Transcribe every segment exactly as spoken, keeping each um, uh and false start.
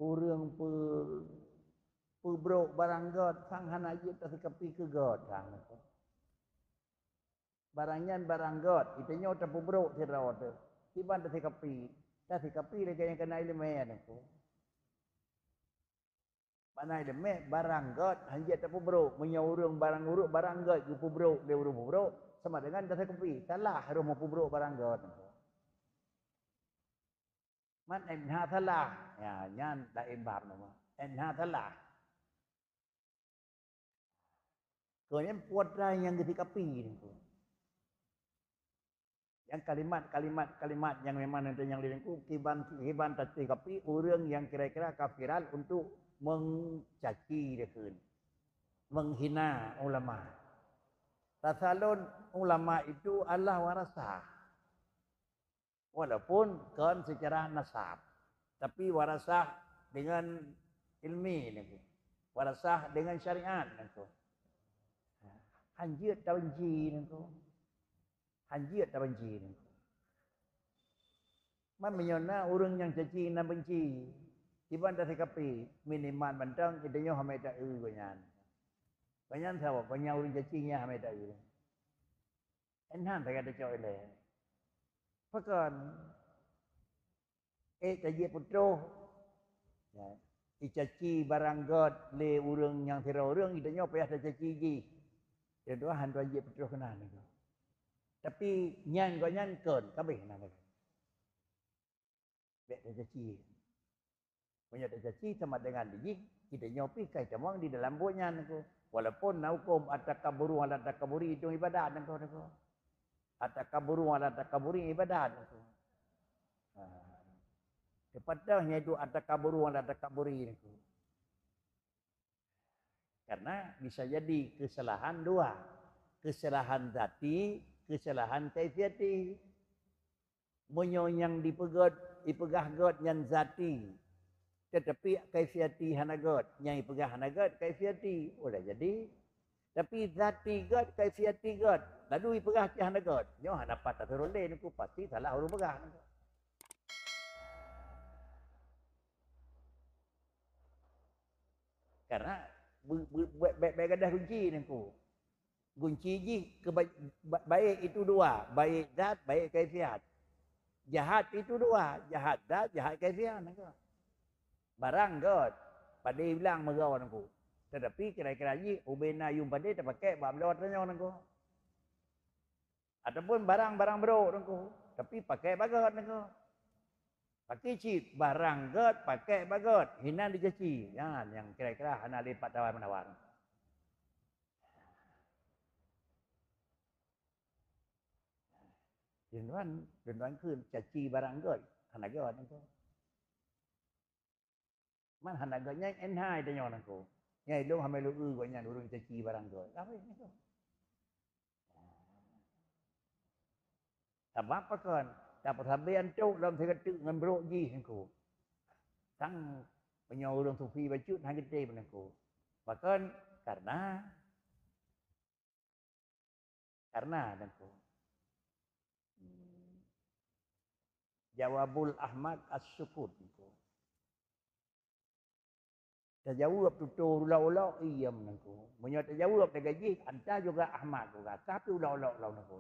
Ureuëng peu-, peubrok barang gét sang hana jeuet tasikapi keu gét sang. Barang nyan barang gét, geutanyoe tapeubrok sidroe teuh. Kiban tasikapi, tasikapi lagée nyang kana iéleumé nyan. Makna iéleumé barang gét hana jeuet tapeubrok. Meunyoe ureuëng barang ureuëng barang gét geupeubrok lé ureuëng peubrok, sama dengan tasikapi, salah ureuëng meupeubrok barang gét. Man N H salah. Ya, nyan laén bab nama. N H salah. Keu nyan putra nyang geusikapi nyan. Yang kalimat-kalimat, kalimat yang memang nanti yang dilengku kiban, kiban tasikapi ureuëng yang kira-kira kafiran untuk mencaci dia kheun. Menghina ulama. Tasalon ulama itu adalah warasah. Walaupun kon secara nasab, tapi warasah dengan ilmi nangku. Warasah dengan syariat nangku. Hanjeuet tabenci nangku. Hanjeuet tabenci nangku. Man meunyoe na ureuëng nyang caci na benci, kiban tasikapi, minimal mantong geutanyoe hana ta-eu gobnyan. Gobnyan saboh, gobnyan ureuëng caci nyan hana ta-eu. Enhan sagai tacok ilée. Pakon? Eh, tajak putôh. Ya. Icaci barang gét lé ureuëng nyang sidroe ureuëng, geutanyoe payah tacaci jih. Ya, doa han tuan jeuet putôh keunan niko. Tapi nyan gobnyan kon, ka abéh na. Bék tacaci. Meunyoe tacaci sama dengan dijih, geutanyoe pih ka itamong di dalam buet nyan niko. Walaupun na huköm at-takaburu ala takaburi itu ibadat niko, niko. At-takaburu ala takaburi ibadat niko. Ha. Teupeutah nyan itu at-takaburu ala takaburi niko. Karena bisa jadi kesalahan dua. Kesalahan zati, kesalahan kaifiati. Meunyoe nyang dipeugét, ipeugah gét nyan zati, teutapi kaifiati hana gét, nyang ipeugah hana gét kaifiati, udah jadi. Tapi zati gét, kaifiati gét, lalu ipeugah cit hana gét, nyoe hana pat taturot lé niko, pasti salah ureuëng peugah niko. Karena be-, be-, be-, be-, be-, gadah kunci niko. Kunci jih keu ba-, ba-, baik itu dua, baik zat, baik kaifiat. Jahat itu dua, jahat zat, jahat kaifiat. Barang gét, padé bilang meugét niko. Tetapi kira-kira jih ubena yum padé tapakai bak bloe tanyoe niko. Ataupun barang-barang brok niko, tapi pakai bak gét niko. Pakai cit barang gét, pakai bak gét, hinan dicaci. Nyan nyang kira-kira hana lipat tawar menawar. Rinduan, rinduan kheun caci barang gét, hana gét niko. Man hana gét nyan N H tanyoe niko. Nyai lôn hana lôn eu gobnyan ureuëng caci barang gét. Ka abéh niko. Sabab pakon? Tapeusabe antok lom sigoe teuk ngon brok jih niko. Sang meunyoe ureuëng sufi bacut hana geutem niko. Pakon? Karena Karena niko. Jawabul ahmak as-sukut niko. Tajaweueb tutoe ulok-ulok, iem niko. Meunyoe tajaweueb lagée jih, anta juga ahmak juga, tapi ulok-ulok lom niko.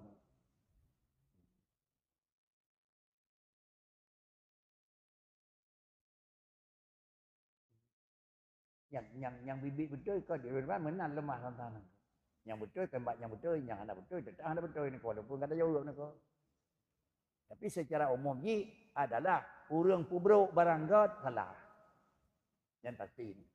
Nyang, nyang, nyang biet-biet beutôi ka di luwa meunan leumah lam tanah. Nyang beutôi kan bak nyang beutôi, nyang hana beutôi teutap hana beutôi niko, walaupun ka tajaweueb niko. Tapi secara umum jih adalah ureuëng peubrok barang gét salah. Nyan pasti.